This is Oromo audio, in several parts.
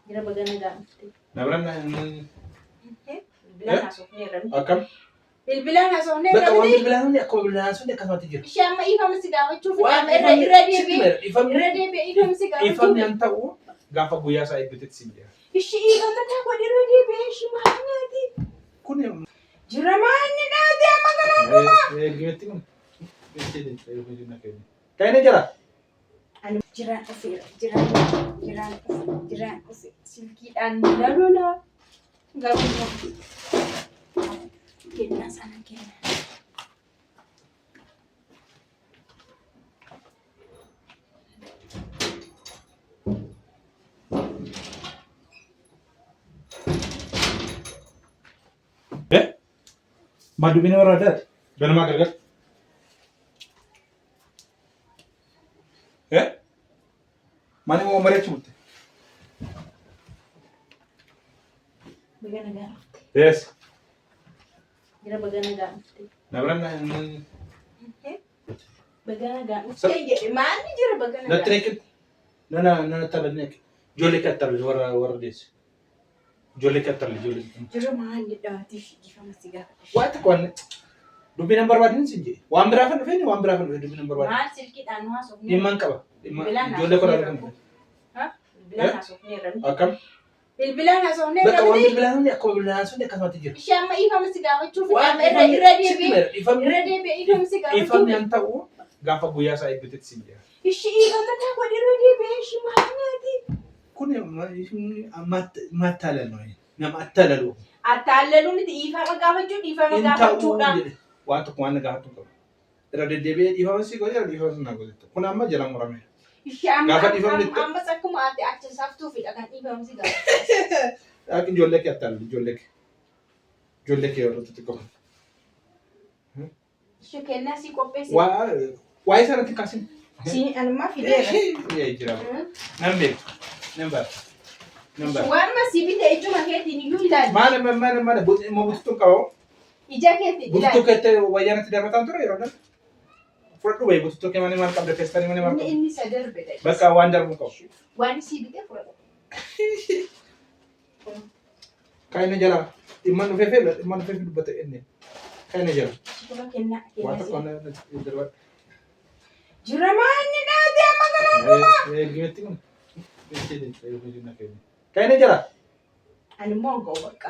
Jira baga nagaan dhufte. Na biraan Bilbilaan haasofneerra miti. Akkam? Bilbilaan haasofneerra Bakka waan miti. bilbilaan hundi akkuma bilbilaan sun akkasumatti jira. Ishee amma ifama si gaafachuuf Waan amma irra irra sitti deebi'ee meera ifamni irra deebi'ee ifama si ifamni gaafachuuf. an ta'u gaafa guyyaa isaa eeggatetti siin jira. Ishee ifama taa godhe irra deebi'ee ishee maal nyaati? Kun Jira maal ni dhaate amma kana hundumaa? eeggatetti kun. Kan inni jira. Ani jiraan dhufeera jiraan jiraan dhufe jiraan dhufe silkiidhaan na lola garuu immoo kennaa sana kenna. Maal dubbiin warra addaati? Ganamaa gargar. Eh? Maal immoo mari'achi butte? Baga nagaa dhufte. Yes. Jira baga nagaa dhufte. Na biraan Baga nagaa dhufte jedhe maalli jira baga nagaa. natti neeqin. Nana nana taphate neeqin. Ijoollee kee attalle warra warra deesse. Ijoollee kee attalle ijoollee. Jira maalli dhaatiif dhiifama si gaafadha. Waan tokko waan dubbii nan barbaadin sin jedhe. Waan biraa kan dhufeen waan biraa kan dhufe dubbii nan barbaadin. Maal silkiidhaan nu haasofne? Dhimma hin qaba. Dhimma Bilbilaan ijoollee koo haasofneerra kan kun. dhufe. Ha? Bilbilaan Eh? haasofneerra miti. Akkam? Bilbilaan haasofneerra Bakka waan miti. bilbilaan hundi akkuma bilbilaan sun akkasumatti jira. Ishee amma dhiifama si gaafachuuf Waan amma irra irra sitti deebi'ee meera ifamni irra deebi'ee dhiifama si ifamni gaafachuuf. an ta'u gaafa guyyaa isaa eeggatetti sin jira. Ishee dhiifama taa godhe irra deebi'ee ishee maal nyaati? Kun mattaalal ነው nama attalalu. Attaallaluu miti dhiifama gaafachuu dhiifama Hin ta'uu gaafachuudha. jedhe waan tokko waan na gaafatu hin qabu. Irra deddeebi'ee dhiifama si godhe dhiifama si na godhe. Kun amma jala murameera. Ishee amma Gaafa dhiifamni amma ammas akkuma ati achi saftuufidha kan dhiifama si gaafatu. Akka ijoollee kee attaalali ijoollee kee. Ijoollee kee warra xixiqqoo. Ishee kennaa si qopheesse. Waa'ee sanatti kaasin. Si anuma fideera. Jira. Nan beeku. Nan bara. Nan bara. Waanuma si bite ijuma keetiin iyyuu ilaali. Maal maal maal bututtuun qabu. Ija keetiin Bututtuu ilaali. keettee wayyaa natti darbataan ture yeroo darbe. Fudhadhu wayii bututtuu kee malee maal qabda feestanii malee maal Inni qabda. inni isa darbe dha. Bakka waan darbuu qabu. Waan si bite fudhadhu. Kan inni jala dhimma dhufee fi dhimma dhufee fi dubbate inni. Kan inni jala. Kuma kennaa Waan kennaa tokko si. natti darbadha. Jira maanni dhaate amma kana hundumaa. Eeggametti kun. Kan inni jala. Ani immoo hin ga'u bakka.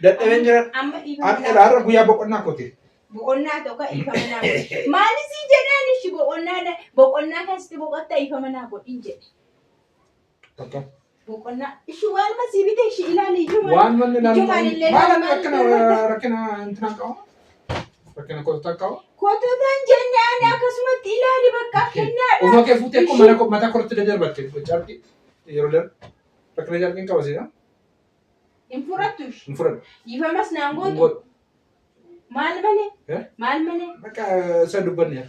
Dadhabeen jira. Amma dhiifama Ani irraa guyyaa boqonnaa kooti. Boqonnaa tokko dhiifama naa godhi. Maali siin jedhaan ishi boqonnaa boqonnaa kan sitti boqotta dhiifama naa godhin jedhe. Tokko. Boqonnaa ishi waanuma sii bite ishi ilaali ijumaan. Waan manni ilaalu Ijumaan illee maal ilaalu rakkina rakkina intinaa qabu. Rakkina koototaa qabu. Koototaan jenne ani akkasumatti ilaali bakka kennaadha. Ofuma kee fuutee akkuma mana mataa kortti dadarbatte carqii yeroo darbe rakkina carqiin qaba seena Hin fudhattu ishi. hin fudhadhu. Dhiifamas naan Hin gootu. godhu. Maal malee? Eh? Maal malee? Bakka isa dubbanne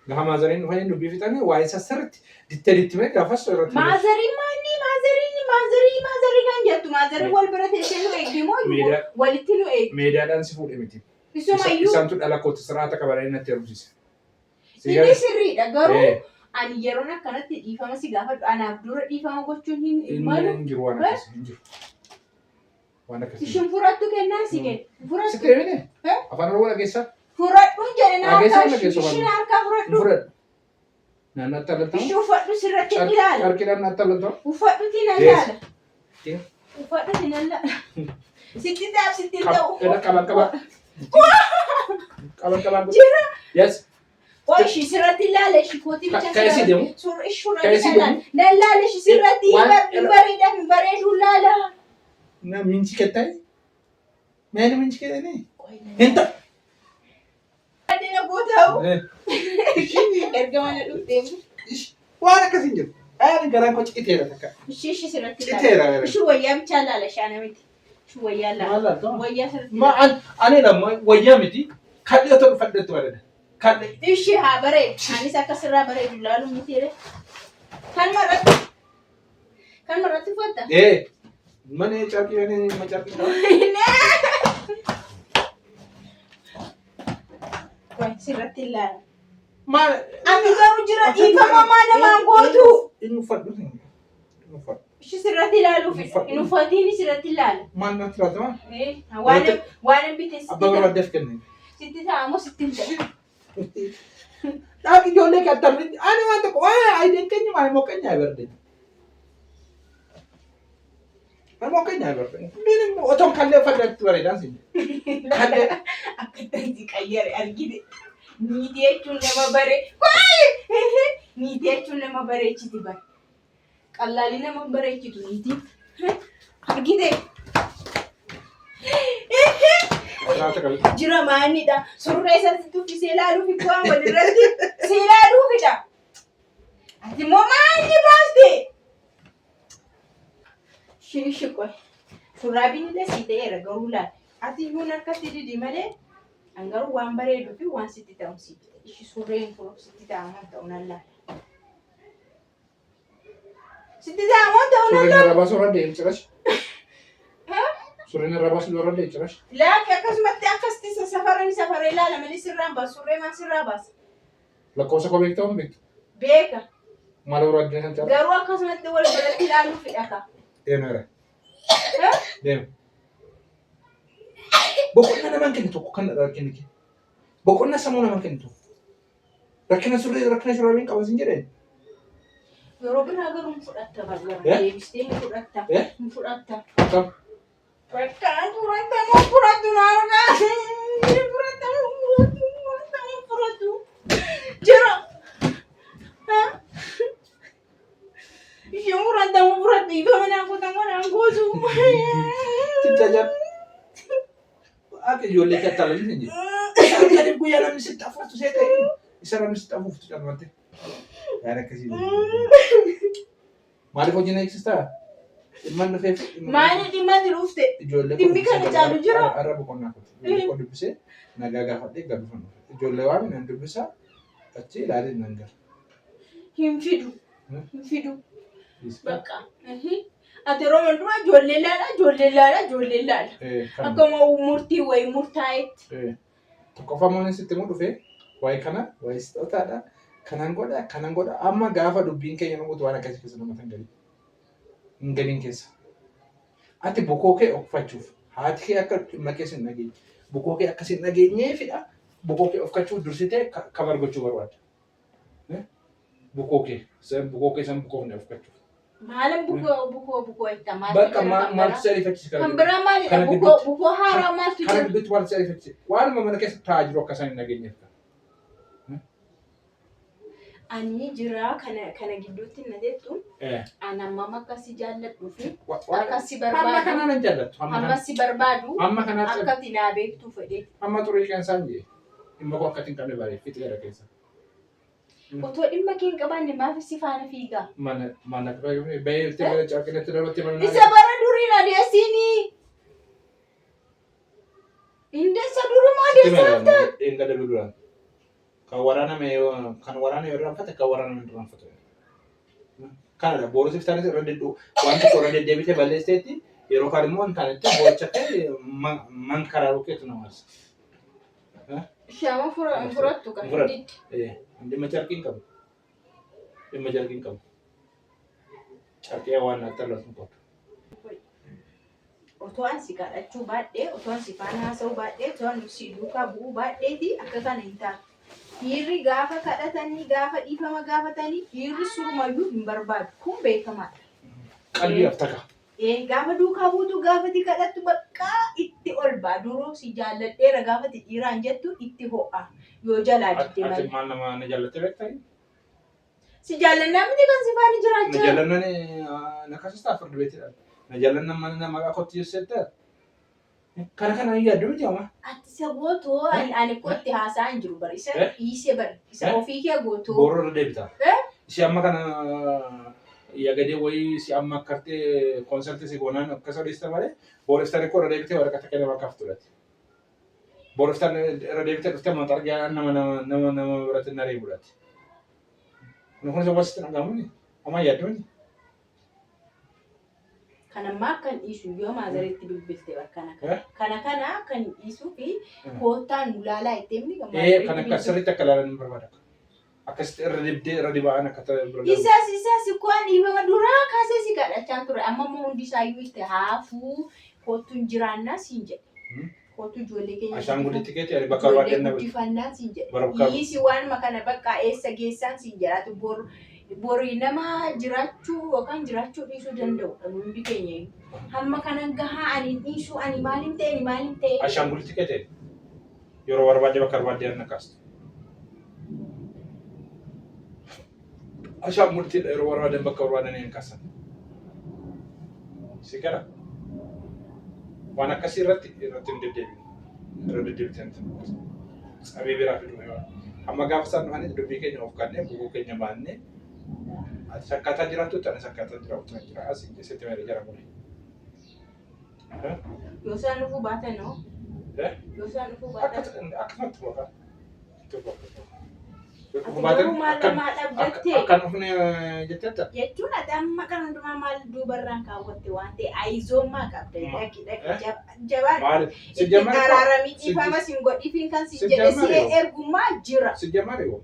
gaafa maazariin dhufanii dubbii fixanii waa'ee isa sirriitti dittee dittimee gaafas irratti. Maazarii maanni maazarii maazarii maazarii kan jettu maazarii wal bira teessee nu eegdi moo Meedaa- walitti nu eegdi? Meedaadhaan si fuudhe miti. Isumayyuu Isaantu dhala kooti siraata qabananii natti heerumsiise. Si inni galee? sirriidha garuu Eh, ani yeroon akkanatti dhiifama si gaafadhu anaaf dura dhiifama gochuun hin Inni malu. hin jiru waan akkasii hin jiru. Waan akkasii. hin jiru. Ishin fudhattu kennaa si kenna. Fudhattu. Sitti himine? Eh? Afaan Oromoo dhageessaa? Fudhadhuun jedhe na Dhageessaa harkaa dhageessu ishin afaan harkaa Hin fudhadhu. fudhadhu. Naannoo Ishii attalaltamu? uffadhu sirratti hin ilaala. Carqiidhaan attalaltamu? Uffadhuti nan Yes. ilaala. Yes. Uffadhuti nan ilaala. Sitti taaf sitti hin ta'u. Qaban qaban. Qaban qaban. Jira. Yes. Qoy ishii sirratti ilaala ishii kootii bicha Kan isii deemu? Suuraa ishii Kan isii irratti deemu? nan ilaala ishii sirratti Waan- hin bareeda hin bareedu ilaala. Na minchi kettai? Meeni minchi kettani? Hin ta'u. Adina guutaa'u Eh, erga mana dhuftee ish, Waan akkasii hin jiru. Ani garaan koo citeera takka. ishii ishii sirratti Citeera ilaala. gara. Ishii wayyaa bichaa ilaala ishaa miti. Ishii wayyaa ilaala. Maal laata? Wayyaa sirratti Ma ilaala. ani lamma wayyaa miti. Kadhee otoo uffadheetti bareeda. Kadhee. Ishii haa bareedu. Anis akka sirraa bareedu ilaalu miti jedhe. Kanuma irratti kanuma irratti uffatta. Eh, mana carqii mana carqii qaba. Qoy sirratti ilaala. Maal? Ani garuu jira dhiifama maa namaan gootu. Inni uffadhu. Inni uffadhu. Ishii sirratti ilaaluufidha. Hin uffatiin sirratti ilaala. Maal natti laatama? Waan waan bite sitti Abbaa ta'a. barbaaddeef kenne. Sitti ta'a moo sitti hin ta'u? Dhaaqi ijoollee kee attarri. Ani waan tokko waan ayideen keenya maal immoo keenya barde. Immoo keenya barde. Min otoon kallee uffadde bareedaan siin. Kallee. Akka itti qayyare argite. Niitii jechuun nama bare. Waayee! Niitii jechuun nama bareechiti bare. Qallaalii nama hin bareechitu niitiin. Argite. Raata qabe. Jira maanidha. Surree isatti tuffisee ilaaluuf waan walirratti si ilaaluufidha. Ati immoo maanni baaste? Shi qoy. Shurraabiin illee sii ta'eera garuu laal. Ati iyyuu harkatti didi malee an garuu waan bareeduu fi waan sitti ta'u sii bita. Ishi surreen kun sitti ta'a moo ta'u nan laala. Sitti ta'a moo ta'u nan Suurri laala. irra baasuu irra deemu cirash. Suurri irra baasuu irra deemu cirash. Laakki akkasumatti akkasitti safaranii safaree ilaala malee sirraan baasu surree maal sirraa baasa. Lakkoofsa koo beektaa hin beektu? Beeka. Maal barbaadde kan caalaa? Garuu akkasumatti wal biratti ilaaluu fedha ka. Deemeera. Deema. Boqonnaa namaan kennu tokko kan rakkinni kee. Boqonnaa sammuu namaan kennu tokko. Rakkina surree rakkina shurraabiin qaba sin jedheen. Yeroo biraa garuu hin fudhatta bargara. Eh? Deebistee hin fudhatta. Eh? Hin fudhatta. Akkam? Bakka fudhatta moo fudhattu na argaa. Fudhatta moo fudhattu fudhatta moo fudhattu. Jira. Isheen fudhatta moo fudhattu ifa manaa kuta moo naan gootu. Jajjab. Akka ijoollee kee attaalanii sin jedhu. Isaan gadi guyyaa namni sitti afuuftu see ta'e. Isa namni sitti afuuftu calmatte. Yaada akkasii. Maaliif hojii na eegsistaa? Dhimma dhufeef. Maali dhimma ati dhufte? Ijoollee Dhimmi kana caalu jira? Har'a boqonnaa kooti. Ijoollee koo dubbisee nagaa gaafadhee gabbifan dhufe. Ijoollee waami nan dubbisa. Achi ilaalee nan gala. Hin fidu. Hin fidu. Bakka. Ati yeroo hundumaa ijoollee ilaala, ijoollee ilaala, ijoollee ilaala. Akkuma murtii wayii murtaa'etti. Tokkoffaa moon sitti immoo dhufee waa'ee kana waa'ee sixootaadha. Kanan godha kanan godha amma gaafa dubbiin keenya dhugutu waan akkasii keessa namatti hin galin. Hin galin keessa. Ati bukoo kee okfachuuf haati kee akka dhimma keessa hin dhageenye bukoo kee akkas hin dhageenyeefidha bukoo kee ofkachuuf dursitee kabar gochuu barbaadda. Bukoo kee bukoo kee san bukoofne ofkachuuf. Maalan bukoo bukoo bukoo itti maaltu Bakka jira kan maaltu biraa? si ariifachiise kana Kan gidduutti? biraa maalidha? Kana Bukoo gidduutti bukoo haaraa maaltu kana jira? gidduutti maaltu si ariifachiise? Waanuma mana keessa taa'aa jiru akka isaan hin dhageenyeef. Ani jira kana kana gidduutti na jettu ani hammam akka si jaalladhuu fi akka si Hamma barbaadu kanaa nan jaallattu. Hamma hamma kana si barbaadu hamma kanaatti akka ati naa beektuu fedhe. hamma xurii qeensaan jee dhimma koo akkatti hin qabne bareef fixeera keessa. Otoo dhimma kee hin qabaanne maaf si faana fiigaa? Mana mana bahee mana carqinatti darbatti mana Isa bara durii na deessiinii. Indeessa durumaa deessaa. Dheengadda duraan. Kan waraaname kan waraana yoo irraanfate kan waraaname hin irraanfatu. Kanadha borusiif taanis irra deddu waan tokko irra deddeebitee balleessiteetti yeroo kaan immoo hin taanetti boocha kee mankaraaruu keetu nama aarsa. Shama furattu kan Fudhadhu. diddi. Dhimma carqii hin qabu. Dhimma carqii hin qabu. Carqii waan natti argatu hin qabu. Otoo an si kadhachuu baadhee, otoo an si faana haasa'uu baadhee, otoo an si duukaa bu'uu baadheeti akka kana hin taatu. Dhiirri gaafa kadhatanii, gaafa dhiifama gaafatanii, dhiirri surumayyuu hin barbaadu. Kun beekamaadha. Qalbii aftaka. Gaafa duukaa buutu gaafa ati kadhattu bakka itti ol ba'a. Duruu si jaalladheera gaafa ati dhiiraan jettu itti ho'a. Yoo jalaa didde Ati malee. maal nama na jaallattee beektaa? Si jaallannaa miti kan si faana Na jiraachaa. jaallannan na kasistaa fardi beektidha. Na jaallannan mana nama maqaa kootti jettee kana kana hin yaaddu miti amma. Ati isa gootoo ani kootti haasa'aa hin jiru bari. Isa Eh? dhiisee bari. Isa Eh? ofii kee gootoo. Booroo irra deebita. Eh? Ishee amma kana yagadee wayii si amma akkartee koonsertii si goonaan akkasa dhiista malee booriftaan koo irra deebitee waraqata kee nama kaaf fudhate. Booriftaan irra deebitee dhuftee maxargaa nama nama nama nama biratti naree fudhate. Kun kun isa sitti dhagahamuni homaa yaadduuni. Kan ammaa akkan dhiisu yoo maazariitti bilbilte bar kana kana. Eh? Kana kana kan dhiisuu fi koottaan nu laalaa itti himni kan Ee kan akka sirriitti akka ilaalan hin barbaada. Akkasitti irra dibdee irra diba'an akka ta'e bira darbu. Isas kuwan dhiifama duraa kaasee si kadhachaa ture. Amma immoo hundi isaayyuu itti haafuu kottuun jiraannaa siin jedhe. Kottu ijoollee keenya Ashaangulitti keetii ani bakka ijoollee barbaadde na bulcha. guddifannaa siin jedhe. Barabkaa Dhiisi waanuma kana bakka eessa geessaan siin jedhaatu bor borii nama jiraachuu yookaan jiraachuu dhiisuu danda'udha hundi keenya iyyuu. Hamma kanan gahaa ani hin dhiisuu ani maalin ta'e ani maalin ta'e. Ashaangulitti keetii yeroo barbaadde bakka barbaadde na kaastu. Ashaangulittiidha yeroo barbaadan bakka barbaadan hin kaasan. Si gara waan akkasii irratti irratti hin deddeebinu. Irra deddeebitee hin Tsabii biraa fiduu yoo amma gaafa isaan dhufanii dubbii keenya of kannee bukuu keenya baannee ati akkaataa jiraattutti anis akkaataa jiraattu nan jira asii sitti meera jara mure. Yoo isaan dhufuu baatan hoo? Yoo isaan dhufuu baatan. Akkasumatti boqa. Itti boqa. Ati garuu maal namaa dhabdattee? Akkan dhufne jetteetta? Jechuun ati amma kan hundumaa maal duubarraan kaawwatte waan ta'e ayizoommaa qabda dhaqi dhaqi jabaa Maaliif? itti araaramii dhiifama sin godhiifiin kan sin jedhe si ergummaa jira. Si jammarii hoo?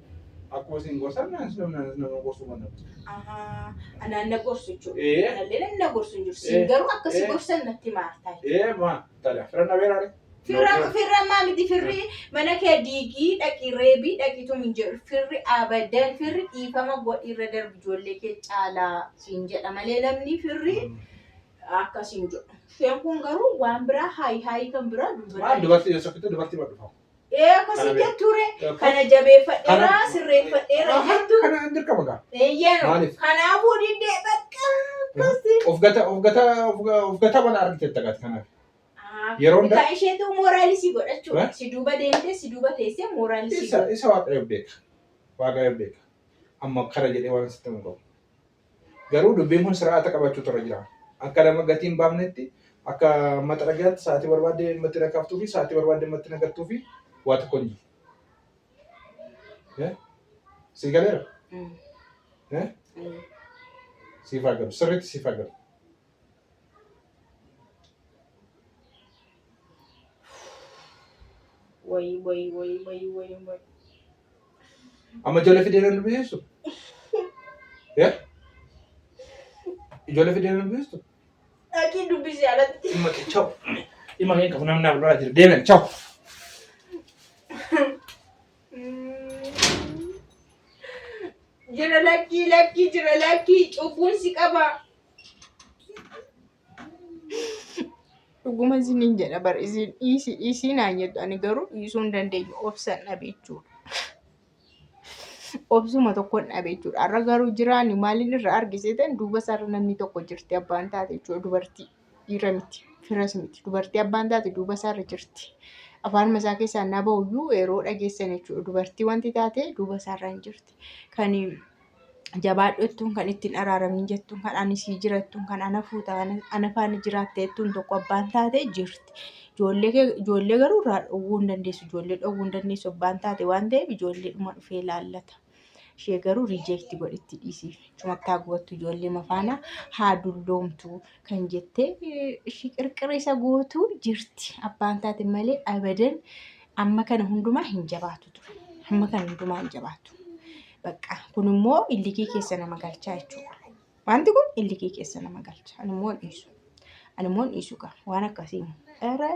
Akkuma isin gorsan nama gorsuu mana. Ahaa, anaan na gorsu jechuudha. Ee Anallee namni na gorsu hin jiru. Siin garuu akkasi gorsan natti maartaa. Ee maa tala fira dhabeeraare. Firra firra maa miti firri mana kee diigii dhaqi reebii dhaqitu hin jedhu. Firri abadan firri dhiifama godhi irra darbi ijoollee kee caalaa siin jedha malee namni firri akkas hin jedhu. Isheen kun garuu waan biraa haayi haayi kan biraa Maal dubbata. dubartii yoo sokkitu dubartii badhu fa'a. Ee akkasii Kana jetture kana jabeeffadheera sirreeffadheera jettu. Kana dirqama gaa. Eeyyee Maaliif? kanaafuu diddee bakka akkasii. Of gata of gata of gata mana argite tagaati kanaaf. Yeroo hunda- Kan isheetu mooraalisii godhachuudha. Eh? Si duuba deemtee si duuba teessee mooraalisii Isa godhu. isa waaqayyo beeka. Waaqayyo beeka. Amma kana jedhee waan sitti himu qabu. Garuu dubbiin kun sir'aata qabaachuu irra jira. Akka nama gatii hin baafnetti akka mata dhagaatti sa'aatii barbaadde matti naqaftuu fi sa'aatii barbaadde matti naqattuu fi waa tokko hin jiru. Eh? Sii galeera? Eh? Siif haa galu. Sirriitti siif haa galu. Wayi wayi wayi wayi wayi wayi. Amma ijoollee fidee nan dubbisiistu? Eh? Ijoollee fidee nan dubbisiistu? Dhaqii dubbisi alatti. Dhimma kee chaw. Dhimma kee qabu namni naaf lolaa jira. Deemen chaw. Jira lakkii lakkii jira lakkii cubbuun si qaba. Dhuguma isiniin jedha bar isin dhiisi dhiisii naan jettu ani garuu dhiisuu hin dandeenyu obsan dhabe jechuudha. Obsuma tokkon dhabe jechuudha. Har'a garuu jiraani maaliin irra argisiitan duuba isaarra namni tokko jirti abbaan taate jechuudha dubartii dhiira miti firas miti dubartii abbaan taate duuba isaarra jirti. Afaanuma isaa keessaa na ba'uyyuu yeroo dhageessan jechuudha dubartii wanti taate duuba isaarra hin jirti. Kan jabaadhu jettuun kan ittiin araaramiin jettuun kan ani sii jira jettuun kan ana fuuta ana faana jiraatte jettuun tokko abbaan taate jirti. Ijoollee kee ijoollee garuu irraa dhowwuu hin dandeessu ijoollee dhowwuu hin dandeessu abbaan taate waan ta'eef ijoollee dhuma dhufee laallata. Ishee garuu riijeekti godhitti dhiisi. Chumattaa gubattu ijoollee mafaana haa dulloomtu kan jettee ishii qirqira isa gootu jirti. Abbaan taate malee abadan amma kana hundumaa hin jabaatu ture. Amma kana hundumaa hin jabaatu. Bakka kun immoo illikii keessa nama galchaa jechuudha. Wanti kun illikii keessa nama galcha. Ani immoo hin dhiisu. Ani immoo hin dhiisu gaa waan akkasii. Ere.